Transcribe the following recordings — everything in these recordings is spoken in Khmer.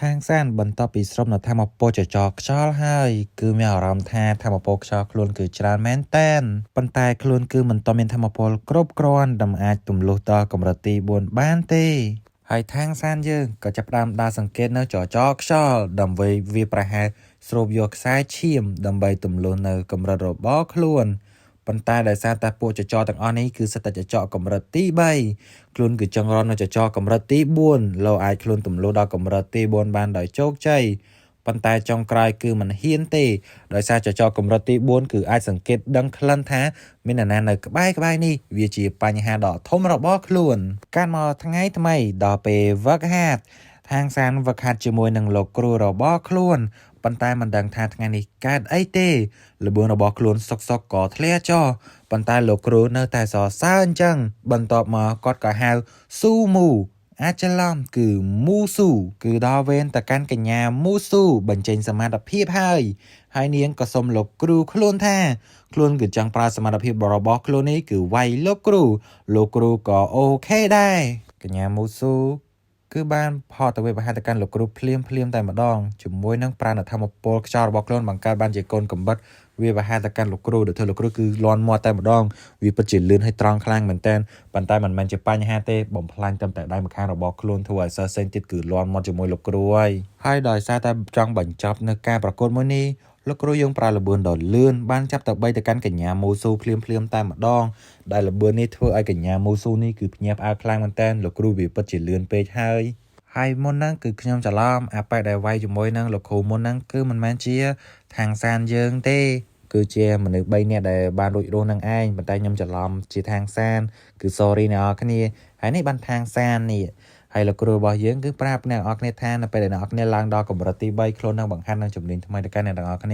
ខាងសានបន្ទាប់ពីស្រូបនៅថាមពលចចកខ្យល់ហើយគឺមានអារម្មណ៍ថាថាមពលខ្យល់ខ្លួនគឺច្រើនមែនតែនប៉ុន្តែខ្លួនគឺមិនទាន់មានថាមពលគ្រប់គ្រាន់ដើម្បីអាចទម្លុះដល់កម្រិតទី4បានទេហើយខាងសានយើងក៏ចាប់ផ្ដើមដើរសង្កេតនៅចចកខ្យល់ដើម្បីវាប្រហែលស្រូបយកខ្សែឈាមដើម្បីទម្លុះនៅកម្រិតរបស់ខ្លួនប៉ុន្តែដោយសារតែពួកចចកទាំងអស់នេះគឺសិតតែចចកកម្រិតទី3ខ្លួនគឺចង់រត់នៅចចកកម្រិតទី4លោអាចខ្លួនទម្លុះដល់កម្រិតទី4បានដោយជោគជ័យប៉ុន្តែចុងក្រោយគឺមិនហ៊ានទេដោយសារចចកកម្រិតទី4គឺអាចសង្កេតដឹងក្លិនថាមានអ្នកណានៅក្បែរក្បែរនេះវាជាបញ្ហាដ៏ធំរបស់ខ្លួនកាត់មកថ្ងៃថ្មីដល់ពេលវឹកហាត់ខាងសានវឹកហាត់ជាមួយនឹងលោកគ្រូរបស់ខ្លួនប៉ុន្តែមិនដឹងថាថ្ងៃនេះកើតអីទេល្បឿនរបស់ខ្លួនសុកសុកក៏ធ្លាក់ចុះប៉ុន្តែលោកគ្រូនៅតែសរសើរអញ្ចឹងបន្ទាប់មកគាត់ក៏ហៅស៊ូមូអាចច្រឡំគឺមូស៊ូគឺដល់វេនតកាន់កញ្ញាមូស៊ូបញ្ចេញសមត្ថភាពហើយហើយនាងក៏សុំលោកគ្រូខ្លួនថាខ្លួនគឺចង់ប្រើសមត្ថភាពរបស់ខ្លួននេះគឺវាយលោកគ្រូលោកគ្រូក៏ OK ដែរកញ្ញាមូស៊ូគឺបានផតទៅវេបហាទៅកាន់លោកគ្រូភ្លាមភ្លាមតែម្ដងជាមួយនឹងប្រាណធម្មពលខ្យល់របស់ខ្លួនបង្កើតបានជាកូនកំបិតវាបហាទៅកាន់លោកគ្រូដែលធ្វើលោកគ្រូគឺលន់មាត់តែម្ដងវាពិតជាលឿនហើយត្រង់ខ្លាំងមែនតើប៉ុន្តែមិនមែនជាបញ្ហាទេបំផ្លាញត្រឹមតែដៃម្ខាងរបស់ខ្លួនធ្វើឲ្យសិស្សផ្សេងទៀតគឺលន់មាត់ជាមួយលោកគ្រូហើយហើយដោយសារតែចង់បញ្ចប់នៅការប្រកួតមួយនេះលោកគ្រូយើងប្រើល្បឿនដ៏លឿនបានចាប់ទៅបីទៅកាន់កញ្ញាមូស៊ូភ្លាមភ្លាមតែម្ដងដែលល្បឿននេះធ្វើឲ្យកញ្ញាមូស៊ូនេះគឺភ្ញាក់ផ្អើលខ្លាំងមែនតើលោកគ្រូវាពិតជាលឿនពេកហើយហើយមុនហ្នឹងគឺខ្ញុំច្រឡំអាប៉ែដែលវាយជាមួយនឹងលោកគ្រូមុនហ្នឹងគឺមិនមែនជាខាងសានយើងទេគឺជាមនុស្ស3នាក់ដែលបានរួចរស់នឹងឯងប៉ុន្តែខ្ញុំច្រឡំជាខាងសានគឺ sorry អ្នកនរគ្នាហើយនេះបានខាងសាននេះហើយលោកគ្រូរបស់យើងគឺប្រាប់អ្នកនរគ្នាថានៅពេលដែលអ្នកនរគ្នាឡើងដល់កម្រិតទី3ខ្លួននឹងបង្ហាញនឹងជំនាញថ្មីទៅកាន់អ្នកទាំងអស់គ្ន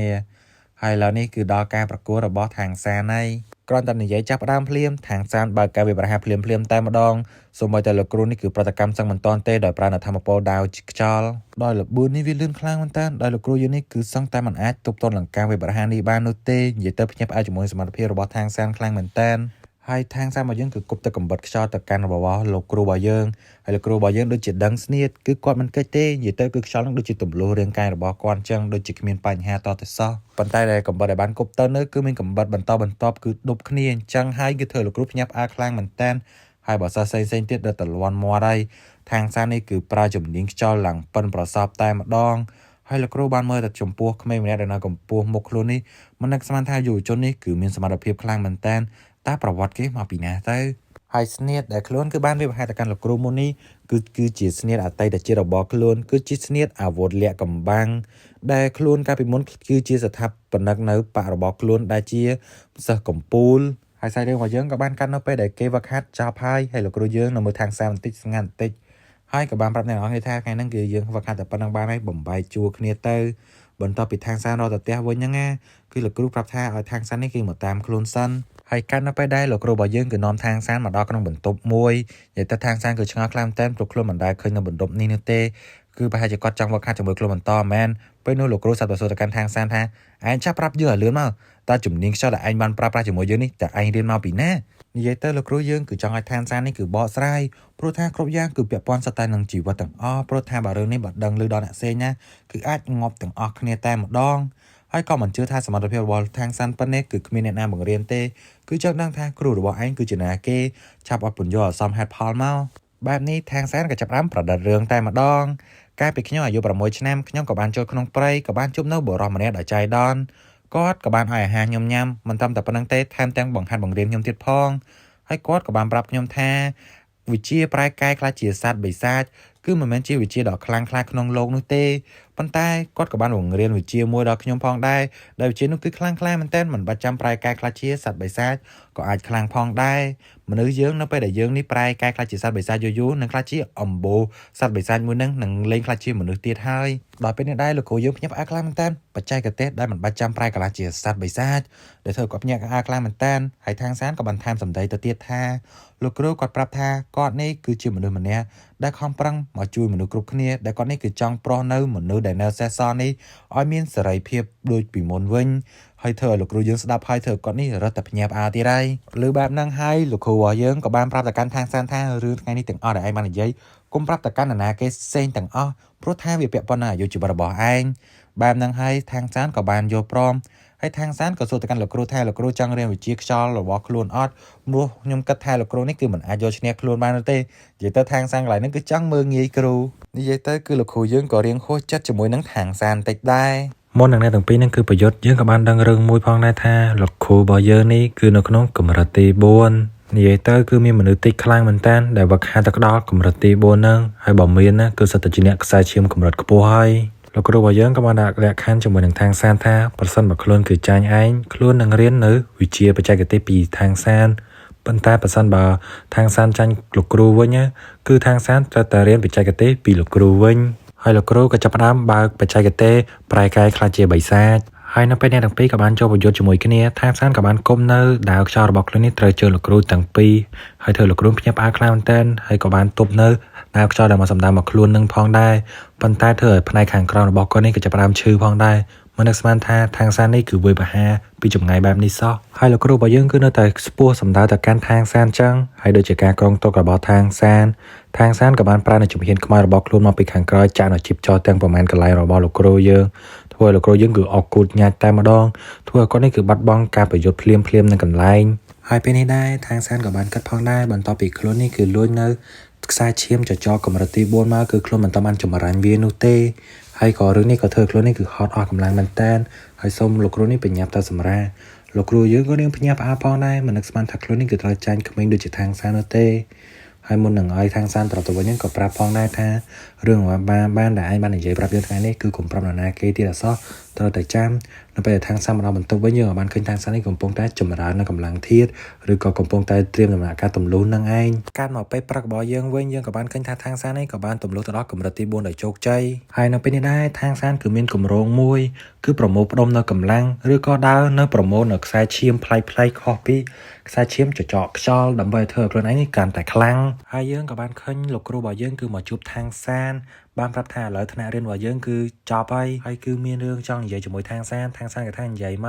ាហើយឥឡូវនេះគឺដល់ការប្រកួតរបស់ខាងសានហើយគ្រាន់តែនិយាយចាប់ផ្ដើមភ្លាមខាងសានបើកការវិប្រហាភ្លាមភ្លាមតែម្ដងសូម្បីតែលោកគ្រូនេះគឺប្រតិកម្មសឹងមិនតាន់ទេដោយប្រើនៅធម្មពលដាវខ្យល់ដោយល្បឿននេះវាលឿនខ្លាំងមែនតើដោយលោកគ្រូយើងនេះគឺសឹងតែមិនអាចទប់ទល់នឹងការវិប្រហានេះបាននោះទេនិយាយទៅភ្ញាក់ផ្អើលជាមួយសមត្ថភាពរបស់ខាងសានខ្លាំងមែនតើហើយខាងសានរបស់យើងគឺគប់ទៅកំបិតខ្យល់ទៅកាន់របស់លោកគ្រូរបស់យើងហើយលោកគ្រូរបស់យើងដូចជាដឹងស្នៀតគឺគាត់មិនកិច្ចទេនិយាយទៅគឺខ្យល់នឹងដូចជាទម្លុះរាងកាយរបស់គាត់អញ្ចឹងដូចជាគ្មានបញ្ហាតទៅសោះប៉ុន្តែដែលកំបិតដែលបានគប់ទៅនៅគឺមានកំបិតបន្តបន្ទាប់គឺដប់គ្នាអញ្ចឹងហើយគឺធ្វើលោកគ្រូភ្ញាក់ផ្អើលខ្លាំងមែនតើហើយបើសិស្សផ្សេងៗទៀតដល់តលន់មាត់ហើយខាងសាននេះគឺប្រើជំនាញខ្យល់ឡើងប៉ិនប្រសពតែម្ដងហើយលោកគ្រូបានមើលតែចំពោះក្មេងម្នាក់ដែលនៅកម្ពស់មុខខ្លួននេះមិននឹកស្មានថាយុវជននេះគឺមានសមត្ថភាពខ្លាំងមែនតើតើប្រវត្តិគេមកពីណាទៅហើយស្នៀតដែលខ្លួនគឺបានវិវហាទៅកាន់លោកគ្រូមុននេះគឺគឺជាស្នៀតអតីតជាតិរបស់ខ្លួនគឺជាស្នៀតអាវុធលាក់កំបាំងដែលខ្លួនកាលពីមុនគឺជាស្ថាបនិកនៅបករបស់ខ្លួនដែលជាសិស្សកំពូលហើយសាច់រឿងរបស់យើងក៏បានកាត់នៅពេលដែលគេវឹកហាត់ចប់ហើយហើយលោកគ្រូយើងនៅមើលខាងសាបន្តិចស្ងាត់បន្តិចហើយក៏បានប្រាប់អ្នកនរគ្នាថាថ្ងៃហ្នឹងគឺយើងវឹកហាត់តែប៉ុណ្្នឹងបានហើយបំបែកជួរគ្នាទៅបន្ទាប់ពីខាងសានរត់ទៅផ្ទះវិញហ្នឹងណាគឺលោកគ្រូប្រាប់ថាឲ្យខាងសាននេះគេមកតាមខ្លួនសិនហើយកាន់នៅពេលដែរលោកគ្រូរបស់យើងគឺនាំខាងសានមកដល់ក្នុងបន្ទប់មួយនិយាយទៅខាងសានគឺឆ្ងល់ខ្លាំងមែនទែនព្រោះខ្លួនមិនដែលឃើញនៅបន្ទប់នេះនោះទេគឺប្រហែលជាគាត់ចង់វឹកហាត់ជាមួយខ្លួនបន្តមែនពេលនោះលោកគ្រូសាប់ទៅសួរទៅកាន់ខាងសានថាឯងចាប់ប្រាប់យើងឲ្យលឿនមកតើជំនាញខ្យល់ដែលឯងបានប្រើប្រាស់ជាមួយយើងនេះតើឯងរៀនមកពីណានិយាយទៅលោកគ្រូយើងគឺចង់ឲ្យឋានសាននេះគឺបកស្រាយព្រោះថាគ្រប់យ៉ាងគឺពាក់ព័ន្ធសុទ្ធតែនឹងជីវិតទាំងអស់ព្រោះថាបើរឿងនេះបើដឹងឮដល់អ្នកផ្សេងណាគឺអាចងាប់ទាំងអស់គ្នាតែម្ដងហើយក៏មិនជឿថាសមត្ថភាពរបស់ខាងសានប៉ុណ្ណេះគឺគ្មានអ្នកណាបង្រៀនទេគឺចង់ដឹងថាគ្រូរបស់ឯងគឺជាណាគេឆាប់អត់ពន្យល់ឲ្យសមហេតុផលមកបែបនេះខាងសានក៏ចាប់ផ្ដើមប្រឌិតរឿងតែម្ដងកាលពីខ្ញុំអាយុ6ឆ្នាំខ្ញុំក៏បានចូលក្នុងព្រៃក៏បានជួបនៅបុរសម្នាក់ដែលចៃដន្យគាត់ក៏បានឲ្យអាហារខ្ញុំញ៉ាំមិនត្រឹមតែប៉ុណ្្នឹងទេថែមទាំងបង្ហាត់បង្រៀនខ្ញុំទៀតផងហើយគាត់ក៏បានប្រាប់ខ្ញុំថាវិជាប្រែកែខ្លាចជាសត្វបិសាចគឺមិនមែនជាវិជាដ៏ខ្លាំងក្លាក្នុងលោកនោះទេប៉ុន្តែគាត់ក៏បានបង្រៀនវិជាមួយដល់ខ្ញុំផងដែរដែលវិជានោះគឺខ្លាំងក្លាមែនទែនមិនបាច់ចាំប្រែកែខ្លាចជាសត្វបិសាចក៏អាចខ្លាំងផងដែរមនុស្សយើងនៅពេលដែលយើងនេះប្រែកែខ្លាចជាសត្វបិសាចយូរៗនឹងខ្លាចជាអំបូរសត្វបិសាចមួយនឹងនឹងលែងខ្លាចជាមនុស្សទៀតហើយដល់ពេលនេះដែរលោកគ្រូយើងភ្ញាក់ផ្អើលខ្លាំងមែនទែនបច្ចេកទេសដែលមិនបាច់ចាំប្រែកលាជាសត្វបិសាចដែលធ្វើគាត់ភ្ញាក់ផ្អើលខ្លាំងមែនទែនហើយខាងសានក៏បានថែមសម្ដីទៅទៀតថាលោកគ្រូគាត់ប្រាប់ថាគាត់នេះគឺជាមនុស្សម្នាក់ដែលខំប្រឹងមកជួយមនុស្សគ្រប់គ្នាដែលគាត់នេះគឺចង់ប្រោះនៅមនុស្សដែលនៅសេសសល់នេះឲ្យមានសេរីភាពដូចពីមុនវិញហើយធ្វើឲ្យលោកគ្រូយើងស្ដាប់ហើយធ្វើគាត់នេះរត់តែភ្ញាក់ផ្អើលទៀតហើយឬបែបហ្នឹងហើយលោកគ្រូរបស់យើងក៏បានប្រាប់ទៅកាន់ខាងសានថារឿងថ្ងៃនេះទាំងអស់ដែលឯងបាននិយាយ កុំប្រាប់ទៅកាន់នរណាគេផ្សេងទាំងអស់ព្រោះថាវាពាក់ព័ន្ធនឹងអាយុជីវិតរបស់ឯងបែបហ្នឹងហើយខាងសានក៏បានយល់ព្រមហើយខាងសានក៏សួរទៅកាន់លោកគ្រូថាលោកគ្រូចង់រៀនវិជ្ជាខ្យល់របស់ខ្លួនអត់ព្រោះខ្ញុំគិតថាលោកគ្រូនេះគឺមិនអាចយកឈ្នះខ្លួនបាននោះទេនិយាយទៅខាងសានកន្លែងហ្នឹងគឺចង់មើលងាយគ្រូនិយាយទៅគឺលោកគ្រូយើងក៏រៀងហួសចិត្តជាមួយនឹងខាងសានតិចដែរមុននឹងអ្នកទាំងពីរនឹងគឺប្រយុទ្ធយើងក៏បានដឹងរឿងមួយផងដែរថាលោកគ្រូរបស់យើងនេះគឺនៅក្នុងកម្រិតទី4និយាយទៅគឺមានមនុស្សតិចខ្លាំងមែនតើដែលវឹកហាត់ទៅដល់កម្រិតទី4ហ្នឹងហើយបើមានណាគឺសិតតែជាអ្នកខ្សែឈាមកម្រិតខ្ពស់ហើយលោកគ្រូរបស់យើងក៏បានដាក់លក្ខខណ្ឌជាមួយនឹងខាងសានថាប្រសិនបើខ្លួនគឺចាញ់ឯងខ្លួននឹងរៀននៅវិជ្ជាបច្ចេកទេសពីខាងសានប៉ុន្តែប្រសិនបើខាងសានចាញ់លោកគ្រូវិញណាគឺខាងសានត្រូវតែរៀនបច្ចេកទេសពីលោកគ្រូវិញហើយលោកគ្រូក៏ចាប់ផ្ដើមបើកបច្ចេកទេសប្រែកាយក្លាយជាបិសាចហើយនៅពេលអ្នកទាំងពីរក៏បានចូលប្រយុទ្ធជាមួយគ្នាខាងសានក៏បានគុំនៅដាវខ្យល់របស់ខ្លួននេះត្រូវជើងលោកគ្រូទាំងពីរហើយធ្វើលោកគ្រូភ្ញាក់ផ្អើលខ្លាំងមែនទែនហើយក៏បានទប់នៅដាវខ្យល់ដែលមកសម្ដៅមកខ្លួននឹងផងដែរប៉ុន្តែធ្វើឲ្យផ្នែកខាងក្រោមរបស់គាត់នេះក៏ចាប់ផ្ដើមឈឺផងដែរមិននឹកស្មានថាខាងសាននេះគឺវាយប្រហារពីចម្ងាយបែបនេះសោះហើយលោកគ្រូរបស់យើងគឺនៅតែស្ពោះសម្ដៅទៅកាន់ខាងសានចឹងហើយដូចជាការក្រងទុករបស់ខាងសានខាងសានក៏បានប្រើនៅជំហានខ្មៅរបស់ខ្លួនមកពីខាងក្រោយចាក់នៅជីបចោលទាំងប្រមាណកន្លែងរបស់លោកគ្រូយើងធ្វើឲ្យលោកគ្រូយើងគឺអកគូតញាច់តែម្ដងធ្វើឲ្យគាត់នេះគឺបាត់បង់ការប្រយុទ្ធភ្លាមភ្លាមនៅកន្លែងហើយពេលនេះដែរខាងសានក៏បានគិតផងដែរបន្ទាប់ពីខ្លួននេះគឺលួចនៅខ្សែឈាមចចកកម្រិតទី4មកគឺខ្លួនមិនតបានចម្រាញ់វានោះទេហើយក៏រឿងនេះក៏ធ្វើខ្លួននេះគឺហត់អស់កម្លាំងមែនតើហើយសូមលោកគ្រូនេះបញ្ញាប់ទៅសម្រាលោកគ្រូយើងក៏រៀងភ្ញាក់ផ្អើលផងដែរមិននឹកស្មានថាខ្លួននេះគឺត្រូវចាញ់ក្មេងដូចជាខាងសាននោះទេហើយមុននឹងឲ្យខាងសានត្រឡប់ទៅវិញក៏ប្រាប់ផងដែរថារឿងបានបានដែលឯងបាននិយាយប្រាប់យើងថ្ងៃនេះគឺកុំប្រាប់នរណាគេទៀតអសោះត្រូវតែចាំនៅពេលដែលខាងសានមកដល់បន្ទប់វិញយើងក៏បានឃើញខាងសាននេះកំពុងតែចម្រើននៅកម្លាំងធាតុឬក៏កំពុងតែត្រៀមដំណើរការទម្លុះនឹងឯងកាត់មកពេលព្រឹករបស់យើងវិញយើងក៏បានឃើញថាខាងសាននេះក៏បានទម្លុះទៅដល់កម្រិតទី4ដោយជោគជ័យហើយនៅពេលនេះដែរខាងសានគឺមានគម្រោងមួយគឺប្រមូលផ្ដុំនៅកម្លាំងឬក៏ដើរនៅប្រមូលនៅខ្សែឈាមប្លែកៗខុសពីខ្សែឈាមចចកខ្យល់ដើម្បីឲ្យធ្វើឲ្យខ្លួនឯងនេះកាន់តែខ្លាំងហើយយើងក៏បានឃើញលោកគ្រូរបស់យើងគឺមកជួបខាងសានបានប្រាប់ថាឥឡូវថ្នាក់រៀនរបស់យើងគឺចប់ហើយហើយគឺមានរឿងចង់និយាយជាមួយខាងសានខាងសានក៏ថានិយាយម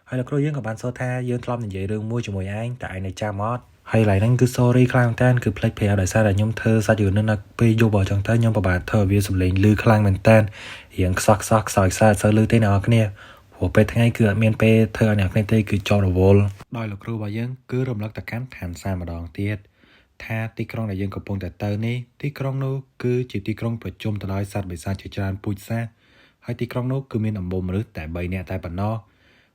កហើយលោកគ្រូយើងក៏បានសួរថាយើងធ្លាប់និយាយរឿងមួយជាមួយឯងតែឯងនៅចាំអត់ហើយឡើយហ្នឹងគឺ sorry ខ្លាំងមែនតើគឺភ្លេចប្រាប់ដោយសារតែខ្ញុំធ្វើសាច់រឿងនេះនៅពេលយប់អញ្ចឹងទៅខ្ញុំពិបាកធ្វើឲ្យវាសំឡេងលឺខ្លាំងមែនតើរៀងខ្សោះខ្សោះខ្សោយខ្សែអត់សូវលឺទេអ្នកនរគ្នាព្រោះពេលថ្ងៃគឺអត់មានពេលធ្វើឲ្យអ្នកគ្នាទេគឺជាប់រវល់ដោយលោកគ្រូរបស់យើងគឺរំលឹកទៅកាន់ឋានសាម្ដងទៀតថាទីក្រុងដែលយើងកំពុងតែទៅនេះទីក្រុងនោះគឺជាទីក្រុងប្រជុំទៅដោយសត្វបិសាចជាច្រើនពូជសាសន៍ហើយទីក្រុងនោះគឺមានអំបូរមនុស្សតែ3នាក់តែប៉ុណ្ណោះ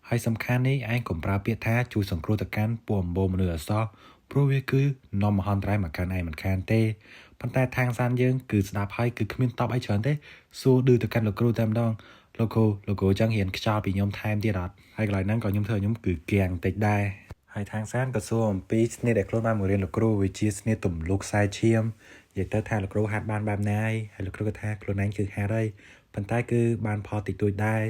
ហើយសំខាន់នេះឯងកុំប្រើពាក្យថាជួយសង្គ្រោះទៅកាន់ពួកអំបូរមនុស្សអសោះព្រោះវាគឺនាំមហន្តរាយមកកាន់ឯងមិនខានទេប៉ុន្តែខាងសានយើងគឺស្ដាប់ហើយគឺគ្មានតបអីច្រើនទេសួរឌឺទៅកាន់លោកគ្រូតែម្ដងលោកគ្រូលោកគ្រូចង់រៀនខ្យល់ពីខ្ញុំថែមទៀតអត់ហើយកន្លែងហ្នឹងក៏ខ្ញុំធ្វើខ្ញុំគឺគាំងតិចដែរហើយខាងសានក៏សួរអំពីស្នៀតដែលខ្លួនបានមករៀនលោកគ្រូវាជាស្នៀតទម្លុះខ្សែឈាមនិយាយទៅថាលោកគ្រូហាត់បានបែបណាហើយលោកគ្រូក៏ថាខ្លួនឯងគឺហាត់ហើយប៉ុន្តែគឺបានផលតិចតួចដែរ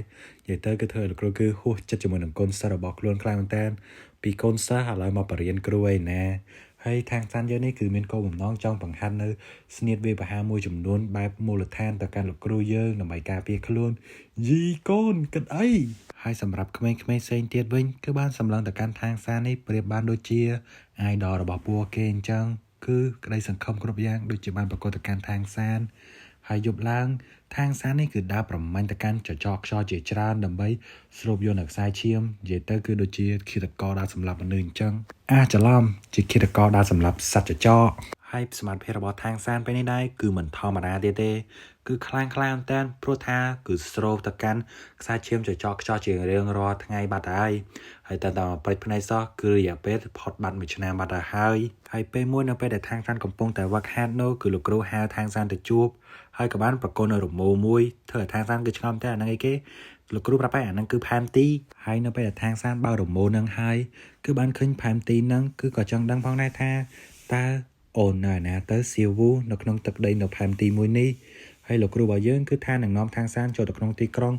និយាយទៅគឺធ្វើឲ្យលោកគ្រូគឺហួសចិត្តជាមួយនឹងកូនសិស្សរបស់ខ្លួនខ្លាំងមែនតើពីកូនសិស្សឥឡូវមកបរៀនគ្រូឯណាហើយខាងសានយើងនេះគឺមានគោលបំណងចង់បង្ហាត់នៅស្នៀតវាយប្រហារមួយចំនួនបែបមូលដ្ឋានទៅកាន់លោកគ្រូយើងដើម្បីការពារខ្លួនយីកូនគិតអីហើយសម្រាប់ក្មេងៗផ្សេងទៀតវិញគឺបានសម្លឹងទៅកាន់ខាងសាននេះប្រៀបបានដូចជា idol របស់ពួកគេអញ្ចឹងគឺក្តីសង្ឃឹមគ្រប់យ៉ាងដូចជាបានប្រកួតទៅកាន់ខាងសានហើយយប់ឡើងខាងសាននេះគឺដើរប្រមាញ់ទៅកាន់ចចកខ្យល់ជាច្រើនដើម្បីស្រូបយកនៅខ្សែឈាមនិយាយទៅគឺដូចជាឃាតករដើរសម្លាប់មនុស្សអញ្ចឹងអាចច្រឡំជាឃាតករដើរសម្លាប់សត្វចចកហើយសមត្ថភាពរបស់ខាងសានពេលនេះដែរគឺមិនធម្មតាទៀតទេគឺខ្លាំងខ្លាំងមែនតើព្រោះថាគឺស្រូបទៅកាន់ខ្សែឈាមចចកខ្យល់ជារៀងរាល់ថ្ងៃបាត់ហើយហើយតែដល់ព្រិចភ្នែកសោះគឺរយៈពេលផុតបាត់មួយឆ្នាំបាត់ទៅហើយហើយពេលមួយនៅពេលដែលខាងសានកំពុងតែវឹកហាត់នោះគឺលោកគ្រូហៅខាងសានទៅជួបហើយក៏បានប្រកល់នៅរមូរមួយធ្វើឲ្យខាងសានគឺឆ្ងល់តែអាហ្នឹងអីគេលោកគ្រូប្រាប់ហើយអាហ្នឹងគឺផែនទីហើយនៅពេលដែលខាងសានបើរមូរនឹងហើយគឺបានឃើញផែនទីហ្នឹងគឺក៏ចង់ដឹងផងដែរថាតើអូននៅឯណាទៅសៀវូនៅក្នុងទឹកដីនៅផែនទីមួយនេះហើយលោកគ្រូរបស់យើងគឺថានឹងនាំខាងសានចូលទៅក្នុងទីក្រុង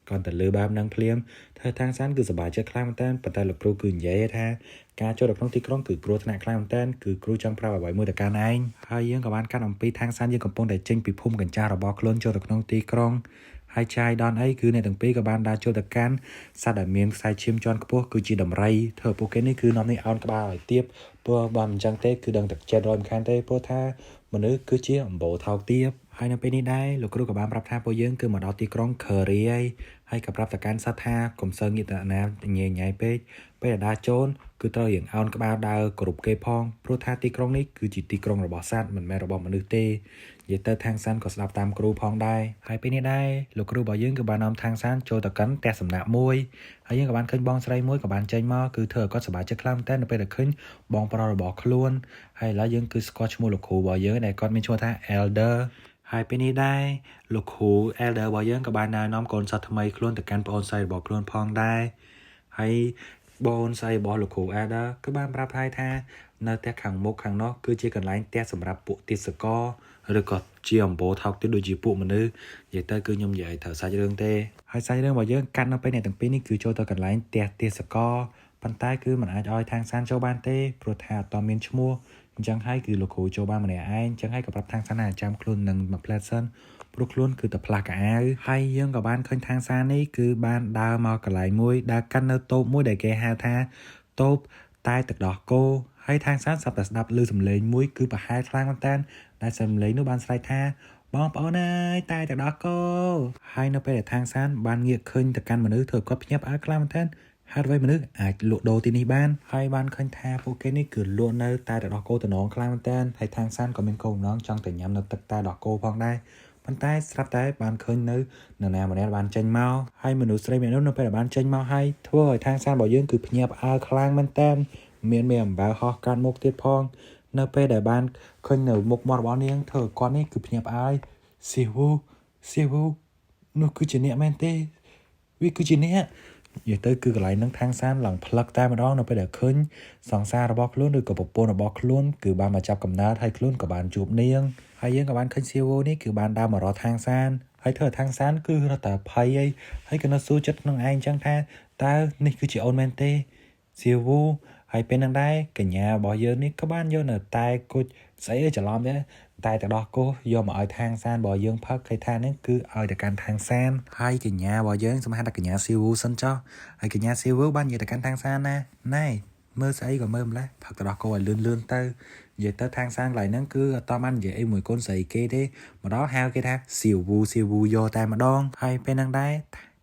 គាត់ទៅលើបែបហ្នឹងភ្លាមធ្វើខាងសានគឺសប្បាយចិត្តខ្លាំងមែនតើប៉ុន្តែលោកគ្រូគឺនិយាយថាការចូលទៅក្នុងទីក្រុងគឺគ្រោះថ្នាក់ខ្លាំងមែនតើគឺគ្រូចង់ប្រាប់អ្វីមួយទៅកាន់ឯងហើយយើងក៏បានកាត់អំពីខាងសានយើងកំពុងតែចេញពីភូមិកញ្ចាស់របស់ខ្លួនចូលទៅក្នុងទីក្រុងហ ហើយចាយដល់អីគឺអ្នកទាំងពីរក៏បានដើរចូលទៅកាន់សត្វដែលមានខ្សែឈាមជាន់ខ្ពស់គឺជាដំរីធ្វើពួកគេនេះគឺនាំនេះអោនក្បាលឲ្យទៀបព្រោះបើមិនចឹងទេគឺដឹងតែចិត្តរយមិនខានទេព្រោះថាមនុស្សគឺជាអំបូរថោកទាបហើយនៅពេលនេះដែរលោកគ្រូក៏បានប្រាប់ថាពួកយើងគឺមកដល់ទីក្រុងខឺរីហើយហើយក៏ប្រាប់ទៅកាន់សត្វថាកុំសូវងាកទៅណាញ៉ៃញ៉ៃពេកពេលដែលដើរចូលគឺត្រូវរៀងអោនក្បាលដើរគ្រប់គេផងព្រោះថាទីក្រុងនេះគឺជាទីក្រុងរបស់សត្វមិនមែនរបស់មនុស្សទេនិយាយទៅខាងសានក៏ស្ដាប់តាមគ្រូផងដែរហើយពេលនេះដែរលោកគ្រូរបស់យើងគឺបាននាំខាងសានចូលទៅកាន់ផ្ទះសំណាក់មួយហើយយើងក៏បានឃើញបងស្រីមួយក៏បានចេញមកគឺធ្វើឲ្យគាត់សប្បាយចិត្តខ្លាំងមែនទែននៅពេលដែលឃើញបងប្រុសរបស់ខ្លួនហើយឥឡូវយើងគឺស្គាល់ឈ្មោះលោកគ្រូរបស់យើងដែលគាត់មានឈ្មោះថា Elder ហើយពេលនេះដែរលោកគ្រូ Elder របស់យើងក៏បានណែនាំកូនសិស្សថ្មីខ្លួនទៅកាន់ប្អូនស្រីរបស់ខ្លួនផងដែរហើយបងស្រីរបស់លោកគ្រូ Elder គឺបានប្រាប់ហើយថានៅផ្ទះខាងមុខខាងនោះគឺជាកន្លែងផ្ទះសម្រាប់ពួកទេសកឬក៏ជាអំបូរថោកទៀតដូចជាពួកមនុស្សនិយាយទៅគឺខ្ញុំនិយាយត្រូវសាច់រឿងទេហើយសាច់រឿងរបស់យើងកាត់នៅពេលអ្នកទាំងពីរនេះគឺចូលទៅកន្លែងផ្ទះទេសកប៉ុន្តែគឺមិនអាចឲ្យខាងសានចូលបានទេព្រោះថាអត់មានឈ្មោះអញ្ចឹងហើយគឺលោកគ្រូចូលបានម្នាក់ឯងអញ្ចឹងហើយក៏ប្រាប់ខាងសានថាចាំខ្លួននឹងមួយផ្លែតសិនព្រោះខ្លួនគឺតែផ្លាស់កៅអៅហើយយើងក៏បានឃើញខាងសាននេះគឺបានដើរមកកន្លែងមួយដើរកាន់នៅតូបមួយដែលគេហៅថាតូបតែទឹកដោះគោហើយខាងសានស្រាប់តែស្ដាប់ឮសំឡេងមួយគឺប្រហែលខ្លាំងមែនតើដែលសំឡេងនោះបានស្រែកថាបងប្អូនអើយតែទឹកដោះគោហើយនៅពេលដែលខាងសានបានងាកឃើញទៅកាន់មនុស្សធ្វើគាត់ភ្ញាក់ផ្អើលខ្លាំងមែនតើហេតុអ្វីមនុស្សអាចលក់ដូរទីនេះបានហើយបានឃើញថាពួកគេនេះគឺលក់នៅតែទឹកដោះគោតំណងខ្លាំងមែនតើហើយខាងសានក៏មានគោលបំណងចង់ទៅញ៉ាំនៅទឹកតែដោះគោផងដែរប៉ុន្តែស្រាប់តែបានឃើញនៅនរណាម្នាក់បានចេញមកហើយមនុស្សស្រីម្នាក់នោះនៅពេលដែលបានចេញមកហើយធ្វើឲ្យខាងសានរបស់យើងគឺភ្ញាក់ផ្អើលខ្លាំងមែនតើមានមេអំបៅហោះកាត់មុខទៀតផងនៅពេលដែលបានឃើញនៅមុខមាត់របស់នាងធ្វើឲ្យគាត់នេះគឺភ្ញាក់ផ្អើលសៀវូសៀវូនោះគឺជាអ្នកមែនទេវាគឺជាអ្នកនិយាយទៅគឺកន្លែងហ្នឹងខាងសានឡើងផ្លឹកតែម្ដងនៅពេលដែលឃើញសង្សាររបស់ខ្លួនឬក៏ប្រពន្ធរបស់ខ្លួនគឺបានមកចាប់កំណើតហើយខ្លួនក៏បានជួបនាងហើយយើងក៏បានឃើញសៀវូនេះគឺបានដើរមករកខាងសានហើយធ្វើឲ្យខាងសានគឺរត់តែភ័យអីហើយក៏នៅសួរចិត្តក្នុងឯងអញ្ចឹងថាតើនេះគឺជាអូនមែនទេសៀវូហើយពេលហ្នឹងដែរកញ្ញារបស់យើងនេះក៏បានយកនៅតែគុជស្អីច្រឡំដែរតែទឹកដោះគោយកមកឲ្យខាងសានរបស់យើងផឹកគេថានេះគឺឲ្យទៅកាន់ខាងសានហើយកញ្ញារបស់យើងសំខាន់ថាកញ្ញាស៊ីវូសិនចុះហើយកញ្ញាស៊ីវូបាននិយាយទៅកាន់ខាងសានណាណែមើលស្អីក៏មើលម្លេះផឹកទឹកដោះគោឲ្យលឿនលឿនទៅនិយាយទៅខាងសានកន្លែងហ្នឹងគឺអត់តបាននិយាយអីមួយកូនស្រីគេទេមកដល់ហៅគេថាស៊ីវូស៊ីវូយកតែម្ដងហើយពេលហ្នឹងដែរ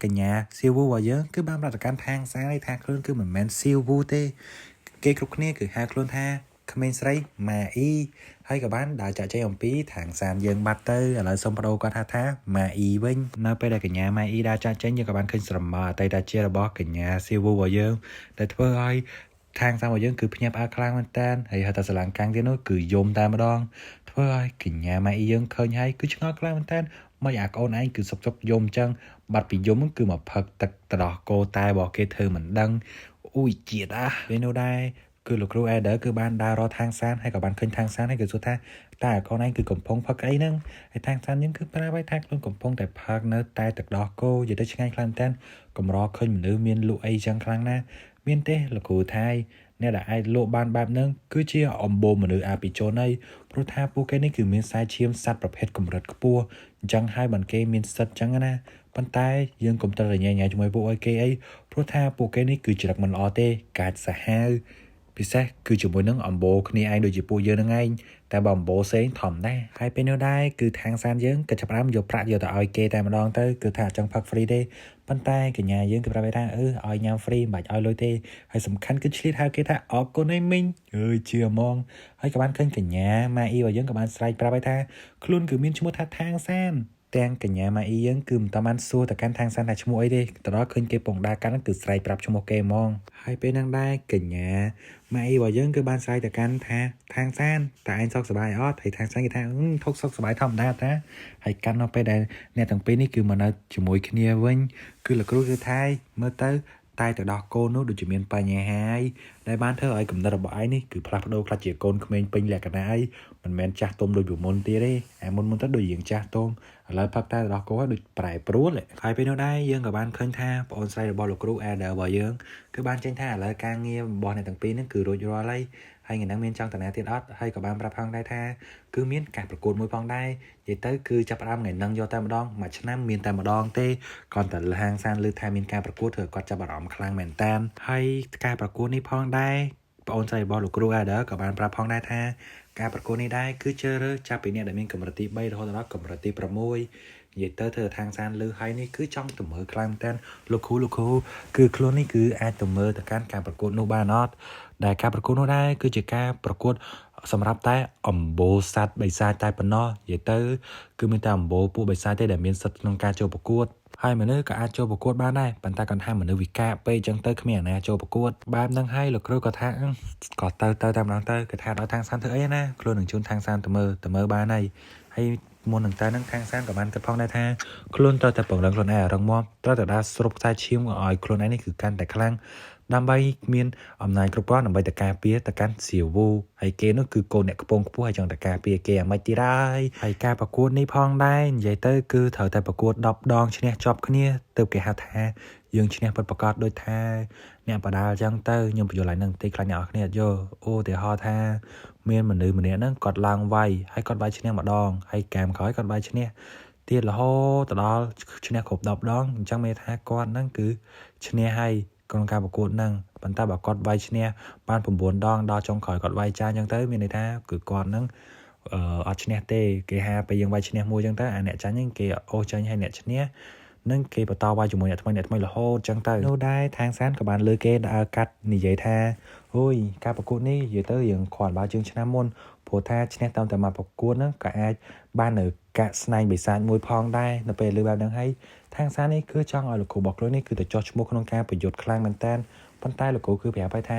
កញ្ញាសៀវូរបស់យើងគឺបានប្រតិកម្មខាងសានថាខ្លួនគឺមិនមែនសៀវូទេគេគ្រប់គ្នាគឺហៅខ្លួនថាក្មេងស្រីម៉ាអ៊ីហើយក៏បានដើរចាក់ចែងអំពីខាងសានយើងបាត់ទៅឥឡូវសូមបដូរគាត់ថាថាម៉ាអ៊ីវិញនៅពេលដែលកញ្ញាម៉ាអ៊ីដើរចាក់ចេញយើងក៏បានឃើញស្រមោលអតីតជារបស់កញ្ញាសៀវូរបស់យើងដែលធ្វើឲ្យខាងសានរបស់យើងគឺភ្ញាក់ផ្អើលខ្លាំងមែនតើហើយហៅថាស្រឡាំងកាំងទៀតនោះគឺយំតែម្ដងធ្វើឲ្យកញ្ញាម៉ាអ៊ីយើងឃើញហើយគឺឆ្ងល់ខ្លាំងមែនតើមកអាកូនឯងគឺសុកសុកយំអញ្ចឹងបាត់ពីយំគឺមកផឹកទឹកត្រដោះគោតែរបស់គេធ្វើមិនដឹងអ៊ុយជាតិអាពេលនោះដែរគឺលោកគ្រូ Elder គឺបានដើររកខាងសានហើយក៏បានឃើញខាងសានហើយគឺសួរថាតើអាកូនឯងគឺកំពុងផឹកអីហ្នឹងហើយខាងសានយើងគឺប្រាប់ឲ្យថាខ្លួនកំពុងតែផឹកនៅតែទឹកដោះគោនិយាយទៅឆ្ងាញ់ខ្លាំងមែនតើកម្រឃើញមនុស្សមានលក់អីចឹងខ្លាំងណាស់មានទេលោកគ្រូថាយអ្នកដែលអាចលក់បានបែបហ្នឹងគឺជាអំបូរមនុស្សអាភិជនហើយព្រោះថាពួកគេនេះគឺមានខ្សែឈាមសត្វប្រភេទកម្រិតខ្ពស់អញ្ចឹងហើយបានគេមានសិទ្ធអញ្ចឹងណាប៉ុន្តែយើងកុំត្រូវតែញ៉ៃញ៉ៃជាមួយពួកអីគេអីព្រោះថាពួកគេនេះគឺចរិតមិនល្អទេកាចសាហាវពិសេសគឺជាមួយនឹងអំបូរគ្នាឯងដូចជាពួកយើងនឹងឯងតែបើអំបូរផ្សេងធម្មតាហើយពេលនោះដែរគឺខាងសានយើងក៏ចាប់ផ្ដើមយកប្រាក់យកទៅឲ្យគេតែម្ដងទៅគឺថាអត់ចង់ផឹក free ទេប៉ុន្តែកញ្ញាយើងគឺប្រាប់ថាអឺឲ្យញ៉ាំ free មិនបាច់ឲ្យលុយទេហើយសំខាន់គឺឆ្លៀតហៅគេថាអរគុណឯមីងអើយជឿហ្មងហើយក៏បានឃើញកញ្ញាម៉ាអ៊ីរបស់យើងក៏បានស្រែកប្រាប់ឲ្យថាខ្លួនគឺមានឈ្មោះថាខាងសានទាំងកញ្ញាម៉ាអ៊ីយើងគឺមិនតបានសួរទៅកាន់ខាងសានថាឈ្មោះអីទេទៅដល់ឃើញគេពងដាកាន់គឺស្រែកប្រាប់ឈ្មោះគេហ្មងហើយពេលហ្នឹងដែរកញ្ញាម៉ាអ៊ីរបស់យើងគឺបានស្រែកទៅកាន់ថាខាងសានតើឯងសុខសប្បាយអត់ហើយខាងសានគេថាធុកសុខសប្បាយធម្មតាតាហើយកាន់នៅពេលដែលអ្នកទាំងពីរនេះគឺមកនៅជាមួយគ្នាវិញគឺលោកគ្រូគឺថាមើលទៅតែទៅដោះកូននោះដូចជាមានបញ្ហាហើយដែលបានធ្វើឲ្យកំណត់របស់ឯងនេះគឺផ្លាស់ប្ដូរខ្លះជាកូនក្មេងពេញលក្ខណៈអីមិនមែនចាស់ទុំដូចពីមុនទៀតទេអាមុនមុនទៅដូចរៀងចាស់ទុំឥឡូវផឹកតែទៅដោះគោហើយដូចប្រែប្រួលហើយពេលនោះដែរយើងក៏បានឃើញថាប្អូនស្រីរបស់លោកគ្រូ Elder របស់យើងគឺបានចេញថាឥឡូវការងាររបស់អ្នកទាំងពីរហ្នឹងគឺរួចរាល់ហើយ ហើយថ្ងៃហ្នឹងមានចង់តាណាទៀតអត់ហើយក៏បានប្រាប់ផងដែរថាគឺមានការប្រកួតមួយផងដែរនិយាយទៅគឺចាប់ផ្ដើមថ្ងៃហ្នឹងយកតែម្ដងមួយឆ្នាំមានតែម្ដងទេគ្រាន់តែហាងសានឮថាមានការប្រកួតធ្វើឲ្យគាត់ចាប់អារម្មណ៍ខ្លាំងមែនតើហើយការប្រកួតនេះផងដែរប្អូនស្រីរបស់លោកគ្រូ Elder ក៏បានប្រាប់ផងដែរថាការប្រកួតនេះដែរគឺជ្រើសរើសចាប់ពីអ្នកដែលមានកម្រិតទី3រហូតដល់កម្រិតទី6និយាយទៅធ្វើខាងសានលឺហើយនេះគឺចង់ទៅមើលខ្លាំងមែនតើលោកគ្រូលោកគ្រូគឺខ្លួននេះគឺអាចទៅមើលទៅកាន់ការប្រកួតនោះបានអត់ដែលការប្រកួតនោះដែរគឺជាការប្រកួតសម្រាប់តែអំបូរសត្វបិសាចតែប៉ុណ្ណោះនិយាយទៅគឺមានតែអំបូរពួកបិសាចទេដែលមានសិទ្ធិក្នុងការចូលប្រកួតហើយមនុស្សក៏អាចចូលប្រកួតបានដែរប៉ុន្តែគាត់ថាមនុស្សវិការពេកចឹងទៅគ្មានអាណាចូលប្រកួតបែបហ្នឹងហើយលោកគ្រូក៏ថាក៏ទៅទៅតែម្ដងទៅគេថាដល់ខាងសានធ្វើអីណាខ្លួននឹងជូនខាងសានទៅមើលទៅមើលបានហើយហើយមុននឹងទៅនឹងខាងសានក៏បានគិតផងដែរថាខ្លួនត្រូវតែពង្រឹងខ្លួនឯងឲ្យរឹងមាំត្រូវតែដើរស្រូបខ្សែឈាមឲ្យខ្លួនឯងនេះគឺកាន់តែខ្លាំងដើម្បីមានអំណាចគ្រប់គ្រាន់ដើម្បីទៅការពារទៅកាន់សៀវូហើយគេនោះគឺកូនអ្នកខ្ពងខ្ពស់ហើយចង់ទៅការពារគេអាម៉េចទៀតហើយហើយការប្រកួតនេះផងដែរនិយាយទៅគឺត្រូវតែប្រកួត10ដងឈ្នះជាប់គ្នាទើបគេហៅថាយើងឈ្នះពិតប្រាកដដូចថាអ្នកបដាលអញ្ចឹងទៅខ្ញុំបញ្យល់ឡើងនឹងតិចខ្លាចអ្នកនរគ្នាអត់យល់ឧទាហរណ៍ថាមានមនុស្សម្នាក់ហ្នឹងគាត់ឡើងវាយហើយគាត់វាយឈ្នះម្ដងហើយហ្គេមក្រោយគាត់វាយឈ្នះទៀតរហូតទៅដល់ឈ្នះគ្រប់10ដងអញ្ចឹងមានថាគាត់ហ្នឹងគឺឈ្នះហើយក្នុងការប្រកួតហ្នឹងប៉ុន្តែបើគាត់វាយឈ្នះបាន9ដងដល់ចុងក្រោយគាត់វាយចាញ់អញ្ចឹងទៅមានន័យថាគឺគាត់ហ្នឹងអឺអត់ឈ្នះទេគេហាពេលយើងវាយឈ្នះមួយអញ្ចឹងទៅអាអ្នកចាញ់ហ្នឹងគេអូសចាញ់ហើយអ្នកឈ្នះនឹងគេបន្តវាយជាមួយអ្នកថ្មីអ្នកថ្មីរហូតចឹងទៅនោះដែរខាងសានក៏បានលើគេដើរកាត់និយាយថាអូយការប្រកួតនេះនិយាយទៅរៀងគ្រាន់បើជាងឆ្នាំមុនព្រោះថាឈ្នះតាមតែមកប្រកួតហ្នឹងក៏អាចបាននៅកាក់ស្នែងបិសាចមួយផងដែរនៅពេលលើបែបហ្នឹងហើយខាងសាននេះគឺចង់ឲ្យលោកគ្រូរបស់ខ្លួននេះគឺទៅចោះឈ្មោះក្នុងការប្រយុទ្ធខ្លាំងមែនតើប៉ុន្តែលោកគ្រូគឺប្រាប់ឲ្យថ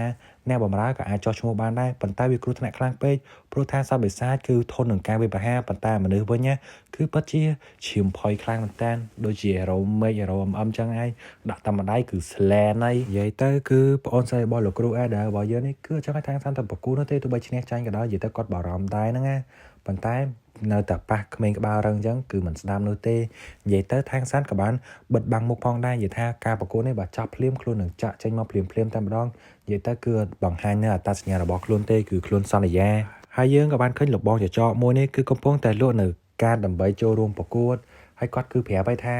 ាអ្នកបម្រើក៏អាចចោះឈ្មោះបានដែរប៉ុន្តែវាគ្រោះថ្នាក់ខ្លាំងពេកព្រោះថាសត្វបិសាចគឺធន់នឹងការវាយប្រហារប៉ុន្តែមនុស្សវិញគឺពិតជាឈាមផុយខ្លាំងមែនតើដូចជា hero មេឃ hero អឹមចឹងឯងដាក់តាមម្ដាយគឺ slan ហើយនិយាយទៅគឺប្អូនស្រីរបស់លោកគ្រូ Elder របស់យើងនេះគឺចង់ឲ្យខាងសានទៅប្រកួតនោះទេទោះបីឈ្នះចាញ់ក៏ដោយនិយាយទៅគាត់បារម្ភដែរហ្នឹងណាប៉ុន្តែនៅតែប៉ះក្មេងក្បាលរឹងអញ្ចឹងគឺមិនស្ដាប់នោះទេនិយាយទៅខាងសានក៏បានបិទបាំងមុខផងដែរនិយាយថាការប្រកួតនេះបើចាប់ភ្លាមខ្លួននឹងចាក់ចេញមកភ្លាមភ្លាមតែម្ដងនិយាយទៅគឺបង្ហាញនៅអត្តសញ្ញាណរបស់ខ្លួនទេគឺខ្លួនសន្យាហើយយើងក៏បានឃើញលោកបងចចកមួយនេះគឺកំពុងតែលក់នៅការដើម្បីចូលរួមប្រកួតហើយគាត់គឺប្រាប់ឲ្យថា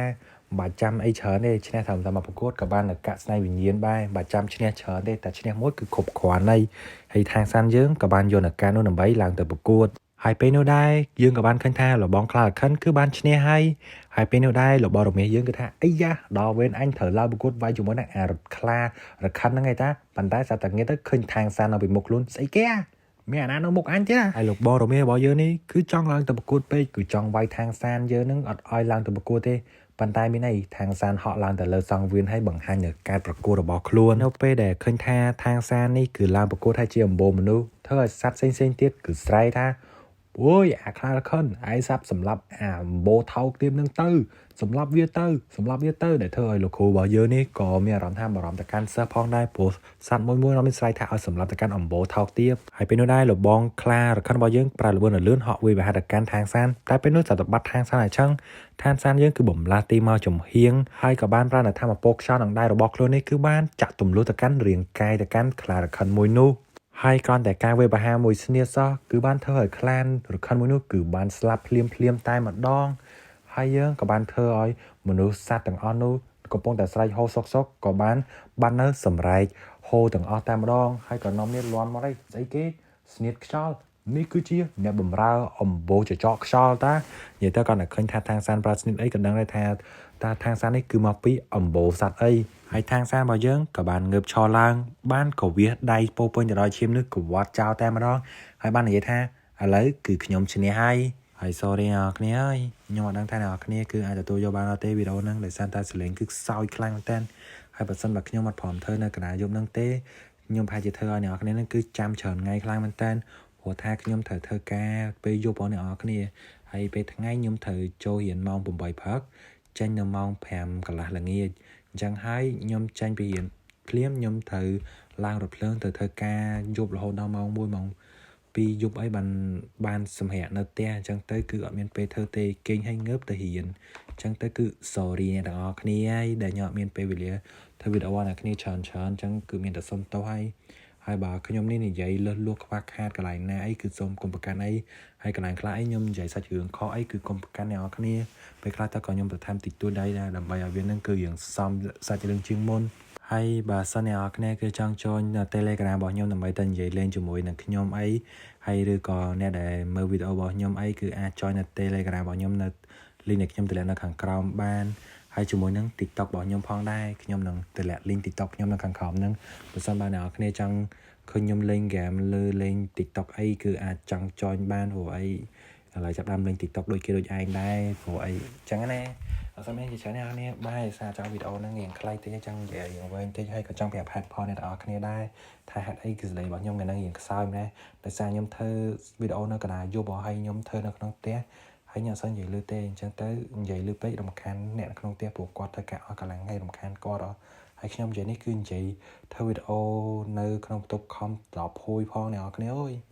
មិនបាច់ចាំអីច្រើនទេឈ្នះត្រឹមតែមកប្រកួតក៏បាននៅកាក់ស្នៃវិញ្ញាណដែរមិនបាច់ចាំឈ្នះច្រើនទេតែឈ្នះមួយគឺគ្រប់គ្រាន់ហើយហើយខាងសានយើងក៏បានយកនៅការនោះដើម្បីឡើងទៅប្រកួតហើយពេលនោះដែរយើងក៏បានឃើញថាលបងខ្លាខិនគឺបានឈ្នះហើយហើយពេលនោះដែរលបងរមាសយើងគឺថាអីយ៉ាដល់វេនអញត្រូវឡើងប្រកួតវាយជាមួយនឹងអារខ្លារខិនហ្នឹងឯតាប៉ុន្តែសាតែងាកទៅឃើញខាងសាននៅពីមុខខ្លួនស្អីគេមានអាណានៅមុខអញទៀតហើយលោកបងរមាសរបស់យើងនេះគឺចង់ឡើងទៅប្រកួតពេកគឺចង់វាយខាងសានយើងនឹងអត់ឲ្យឡើងទៅប្រកួតទេប៉ុន្តែមានអីខាងសានហក់ឡើងទៅលើសង្វៀនហើយបង្ហាញនៅការប្រកួតរបស់ខ្លួននៅពេលដែលឃើញថាខាងសាននេះគឺឡើងប្រកួតឲ្យជាអំបូរមនុស្សធ្វើឲ្យសត្វផ្សេងៗទៀតគឺស្រែកថាអូយអាខ្លាខិនឯងសាប់សម្លាប់អាអំបូរថោកទៀតនឹងទៅសម្លាប់វាទៅសម្លាប់វាទៅដែលធ្វើឲ្យលោកគ្រូរបស់យើងនេះក៏មានអារម្មណ៍ថាបារម្ភទៅកាន់សិស្សផងដែរព្រោះសត្វមួយមួយនោះមានស្រែកថាឲ្យសម្លាប់ទៅកាន់អំបូរថោកទៀតហើយពេលនោះដែរលោកបងខ្លារខិនរបស់យើងប្រើល្បឿនលឿនហក់វាយបហាទៅកាន់ខាងសានតែពេលនោះសត្វបាត់ខាងសានឲ្យឆឹងឋានសានយើងគឺបំលាស់ទីមកចំហៀងហើយក៏បានប្រើនៅធម្មពលខ្យល់នឹងដៃរបស់ខ្លួននេះគឺបានចាក់ទម្លុះទៅកាន់រាងកាយទៅកាន់ខ្លារខិនមួយនោះហើយគ្រាន់តែការវាយប្រហារមួយស្នៀសោះគឺបានធ្វើឲ្យខ្លានរខិនមួយនោះគឺបានស្លាប់ភ្លាមភ្លាមតែម្ដងហើយយើងក៏បានធ្វើឲ្យមនុស្សសត្វទាំងអស់នោះកំពុងតែស្រែកហូសុកសុកក៏បានបាននៅសម្រែកហូទាំងអស់តែម្ដងហើយក៏នាំនេះលន់មកអីស្អីគេស្នៀតខ្យល់នេះគឺជាអ្នកបំរើអំបូរចចកខ្យល់តានិយាយទៅគាត់តែឃើញថាខាងសានប្រើស្នៀតអីក៏ដឹងដែរថាតាខាងសាននេះគឺមកពីអំបូរសត្វអីហើយខាងសានរបស់យើងក៏បានងើបឈរឡើង បានកវាសដៃពោពេញទៅដោយឈាមនេះកវត្តចោលតែម្ដងហើយបាននិយាយថាឥឡូវគឺខ្ញុំឈ្នះហើយហើយ sorry អ្នកគ្នាហើយខ្ញុំអត់ដឹងថាអ្នកគ្នាគឺអាចទទួលយកបានអត់ទេវីដេអូហ្នឹងដោយសារតែសលេងគឺខ្សោយខ្លាំងមែនតើហើយបើសិនបើខ្ញុំអត់ព្រមធ្វើនៅកណ្ដាលយប់ហ្នឹងទេខ្ញុំប្រហែលជាធ្វើឲ្យអ្នកគ្នាហ្នឹងគឺចាំច្រើនថ្ងៃខ្លាំងមែនតើព្រោះថាខ្ញុំត្រូវធ្វើការពេលយប់បងអ្នកនរគ្នាហើយពេលថ្ងៃខ្ញុំត្រូវចូលរៀនម៉ោង8ព្រឹកចេញនៅម៉ោង5កន្លះល្ងាចអញ្ចឹងហើយខ្ញុំចេញពីរៀនភ្លាមខ្ញុំត្រូវឡើងរថភ្លើងទៅធ្វើការយប់រហូតដល់ម៉ោង1ម៉ោង2យប់អីបានបានសម្រាប់នៅផ្ទះអញ្ចឹងទៅគឺអត់មានពេលធ្វើទេគេងឲ្យងើបទៅរៀនអញ្ចឹងទៅគឺ sorry អ្នកទាំងអស់គ្នាហើយដែលខ្ញុំអត់មានពេលវេលាធ្វើវីដេអូអ្នកគ្នាច្រើនច្រើនអញ្ចឹងគឺមានតែសុំទោសហើយហ ហើយបើខ្ញុំនេះនិយាយលើសលួសខ្វះខាតកន្លែងណាអីគឺសូមកុំប្រកាន់អីហើយកន្លែងខ្លះអីខ្ញុំនិយាយសាច់រឿងខុសអីគឺកុំប្រកាន់អ្នកនរគ្នាពេលខ្លះតើក៏ខ្ញុំទៅថែមតិចតួចដែរដើម្បីឲ្យវានឹងគឺរឿងសមសាច់រឿងជាងមុនហើយបើសិនអ្នកនរគ្នាគឺចង់ចូល Telegram របស់ខ្ញុំដើម្បីទៅនិយាយលេងជាមួយនឹងខ្ញុំអីហើយឬក៏អ្នកដែលមើលវីដេអូរបស់ខ្ញុំអីគឺអាច join នៅ Telegram របស់ខ្ញុំនៅ link ដែលខ្ញុំតម្លាក់នៅខាងក្រោមបានហើយជាមួយនឹង TikTok របស់ខ្ញុំផងដែរខ្ញុំនឹងតម្លាក់ link TikTok ខ្ញុំនៅខាងក្រោមហ្នឹងបើសិនបើអ្នកនរគ្នាចង់ឃើញខ្ញុំលេងហ្គេមលើលេង TikTok អីគឺអាចចង់ join បានព្រោះអីឥឡូវចាប់ដើមលេង TikTok ដូចគេដូចឯងដែរព្រោះអីចឹងណាអត់សូវមានជាច្រើនអ្នកនរបាយសារចង់វីដេអូហ្នឹងរៀងខ្លីតិចចង់និយាយរៀងវែងតិចហើយក៏ចង់ប្រាប់ហេតុផលអ្នកទាំងអស់គ្នាដែរថាហេតុអីគឺសលេងរបស់ខ្ញុំថ្ងៃហ្នឹងរៀងខ្សោយម្ល៉េះដោយសារខ្ញុំធ្វើវីដេអូនៅកណ្ដាលយប់ហើយខ្ញុំធ្វើនៅក្នុងផ្ទះហើយខ្ញុំអត់សូវនិយាយលឺទេអញ្ចឹងទៅនិយាយលឺពេករំខានអ្នកនៅក្នុងផ្ទះព្រោះគាត់ធ្វើការអស់កម្លាំងហើយរំខានគាត់អស់ហើយខ្ញុំនិយាយនេះគឺនិយាយធ្វើវីដេអូនៅក្នុងបន្ទប់ខំត្រប់ភួយផងអ្នកនរគ្នាអើយ។